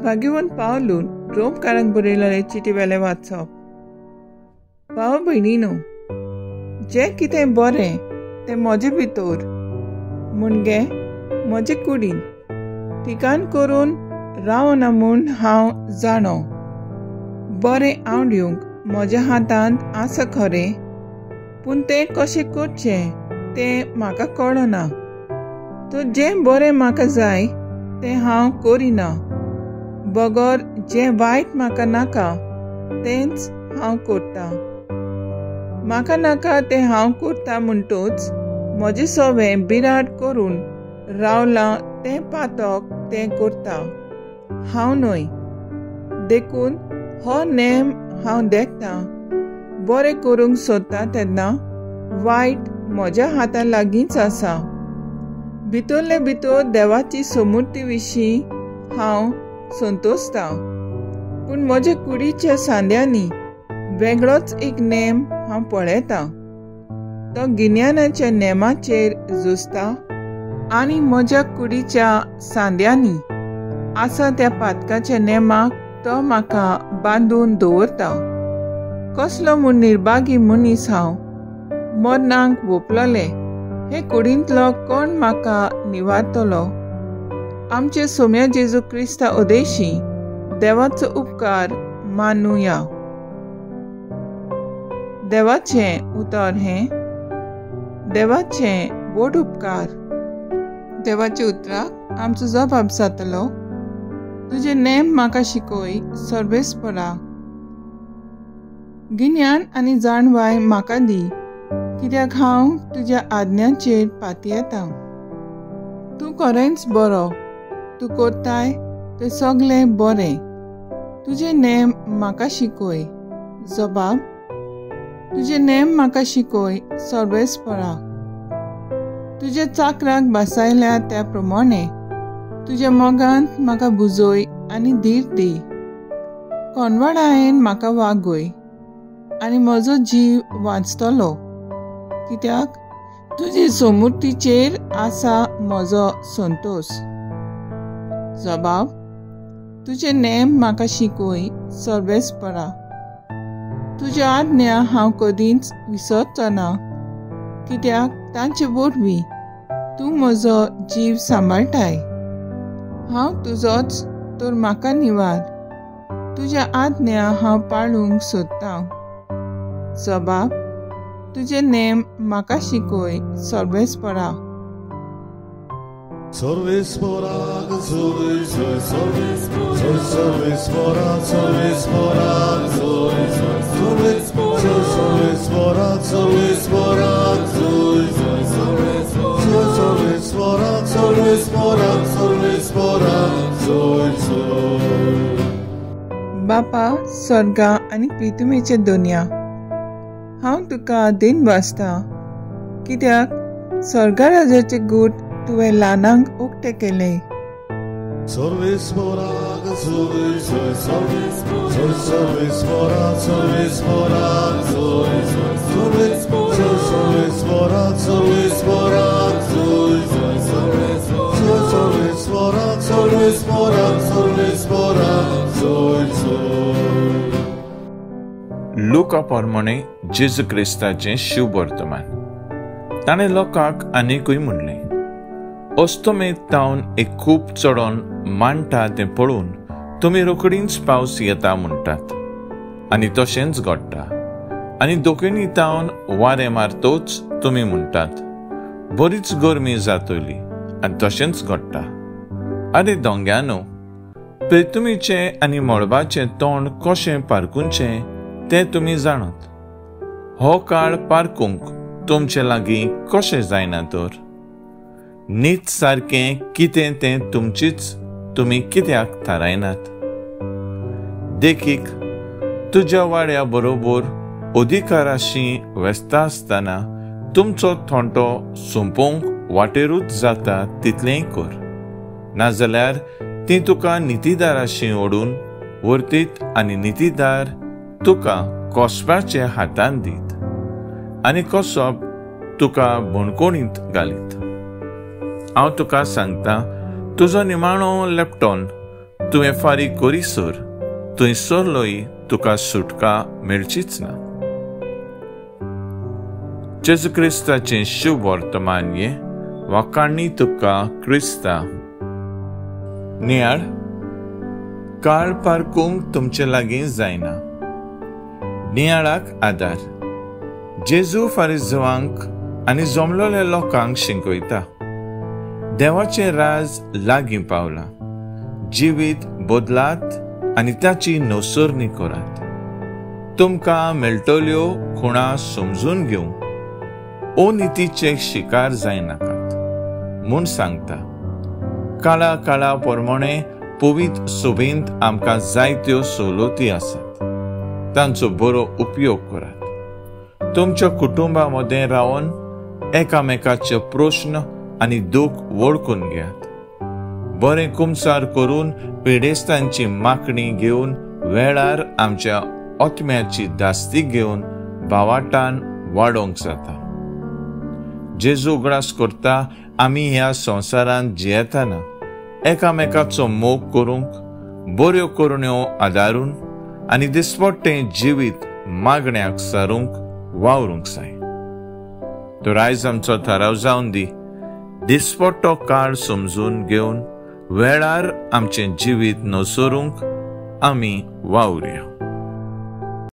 भाग्यवंत पावलून रोमकारांक बरयलेले चिटी वेलें वाचप. भाव भयणीनो, जें कितें बरें तें म्हजे भितर म्हणजे म्हजे कुडीन ठिकाण करून रावना म्हूण हांव जाणो. बरें आवडूंक म्हज्या हातांत आसा खरें, पूण तें कशें करचें तें म्हाका कळना. तर जें बरें म्हाका जाय तें हांव करिना, बगर जें वायट म्हाका नाका तेंच हांव करतां. म्हाका नाका तें हांव करतां म्हणटूच म्हजें सवें बिराड करून रावलां तें पातक तें करता हांव न्हय. देखून हो नेम हांव देखतां, बरें करूंक सोदता तेन्ना वायट म्हज्या हाता लागींच आसा. भितरले भितर देवाची समूर्ती विशीं हांव संतोषता, पूण म्हज्या कुडीच्या सांद्यांनी वेगळोच एक नेम हांव पळयतां. तो गिन्यानाच्या नेमाचेर झुजता आनी म्हज्या कुडीच्या सांद्यांनी आसा त्या पातकाच्या नेमाक तो म्हाका बांदून दवरता. कसलो म्हूण निर्भागी मनीस हांव, मरणाक वोपलोले हे कुडींतलो कोण म्हाका निवारतलो? आमचे सोम्या जेजू क्रिस्ता उदेशी देवाचो उपकार मानुया. देवाचें उतर हें देवाचें व्हड उपकार. देवाच्या उतराक आमचो जबाब जातलो. तुजे नेम म्हाका शिकय सर्वेस्परा. गिन्यान आनी जाणवाय म्हाका दी, कित्याक हांव तुज्या आज्ञाचेर पातयेतां. तूं खरेंच बरो, तूं करताय तें सगळें बरें. तुजे नेम म्हाका शिकय. जबाब, तुजे नेम म्हाका शिकय सर्वेस्परा. तुज्या चाकराक बसायल्या त्या प्रमाणे तुज्या मोगांत म्हाका बुजय आनी धीर दी. कोनवाडायेन म्हाका वागय आनी म्हजो जीव वांचतलो, कित्याक तुजे समूर्तीचेर आसा म्हजो संतोश. जबाब, तुजे नेम म्हाका शिकय सर्वेस्परा. तुज्यो आज्ञा हांव कदींच विसरचो ना, कित्याक तांचे वरवीं तूं म्हजो जीव सांबाळटाय. हांव तुजोच तर म्हाका निवार, तुज्या आज्ञा हांव पाळूंक सोदतां. जबाब, तुजे नेम म्हाका शिकय सर्वेस्परा. सर्वेस्पराक सर्वेस्परा सर्वेस्पराक सर्वेस्पराक सर्वेस्पराक सर्वेस्पराक सर्वेस्पराक सर्वेस्पराक. बापा स्वर्गा आनी प्रितुमेचे दोनया, हांव तुका दिन वाचता, कित्याक स्वर्गा राजाचे गूट तुवें ल्हानांक उक्ते केले. सर्वेस्पराक सर्वेस्पराक सर्वेस्पराक सर्वेस्पराक सर्वेस्पराक सर्वेस्पराक सर्वेस्पराक सर्वेस्पराक. लुका प्रमाणे जेजू क्रिस्ताचें शुभवर्तमान. ताणें लोकांक आनीकूय म्हणलें, अस्तमेक तावन एक खूब चडोन मांडटा तें पळोवन तुमी रोखडींच पावस येता म्हणटात आनी तशेंच घडटा. आनी दोकिणी तावन वारें मारतोच तुमी म्हणटात बरीच गरमी जातली आनी तशेंच घडटा. आरे दोंग्यानो, प्रितुमीचें आनी मळबाचें तोंड कशें पारकुचें तें तुमी जाणात. हो काळ पारकूंक तुमचे लागीं कशें जायना तर? नीत सारकें कितें तें तुमचीच तुमी कित्याक थारायनात? देखीक, तुज्या वाड्या बरोबर अधिकाराशी वेसता आसतना तुमचो थोंटो सोंपोवंक वाटेरूच जाता तितलेंय कर, नाजाल्यार ती तुका नितीदाराशी ओडून व्हरतीत आनी नितीदार तुका कोसपाचे हातान दीत आनी कसप तुका बणकोणींत घालीत. हांव तुका सांगता, तुजो निमाणो लेपटोन तुवें फारीक करीसर थंयसरलोय तुका सुटका मेळचीच ना. जेजू क्रिस्ताचें शुभ वर्तमान हें वाखाणणी तुका क्रिस्ता. नियाळ काळ पारकूंक तुमचे लागीं जायना. नियाळाक आदार. जेजू फारिजवांक आनी जमलोल्या लोकांक शिकयता. देवाचें राज लागीं पावलां. जिवीत बदलात आनी ताची नसरणी करात. तुमकां मेळटल्यो खुणा समजून घेवंक अनितीचे शिकार जायनाकात म्हूण सांगता. काळा काळा प्रमाणे पवित्र सभेंत आमकां जायत्यो सवलती आसात. तांचो बरो उपयोग करात. तुमच्या कुटुंबा मदें रावन एकामेकाचे प्रश्न आनी दूख वळखून घेयात. बरें कुमसार करून पिडेस्तांची मागणी घेवन वेळार आमच्या आत्म्याची दास्ती घेवन भावाटान वाडोवंक जाता. जेजू उगडास करता आमी ह्या संवसारांत जियेतना एकामेकाचो मोग करूंक, बऱ्यो करण्यो आदारून आनी दिसपट्टें जिवीत मागण्याक सारूंक वावरूंक जाय. तर आयज आमचो थाराव जावन दी, दिसपट्टो काळ समजून घेवन वेळार आमचें जिवीत नसरूंक आमी वावरुया.